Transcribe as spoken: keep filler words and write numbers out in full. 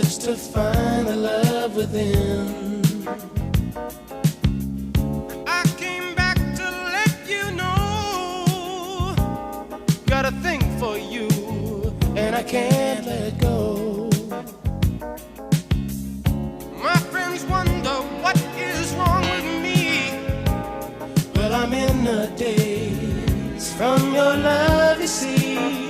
search to find the love within. I came back to let you know, got a thing for you, and I can't let go. My friends wonder what is wrong with me. Well, I'm in a daze from your love, you see.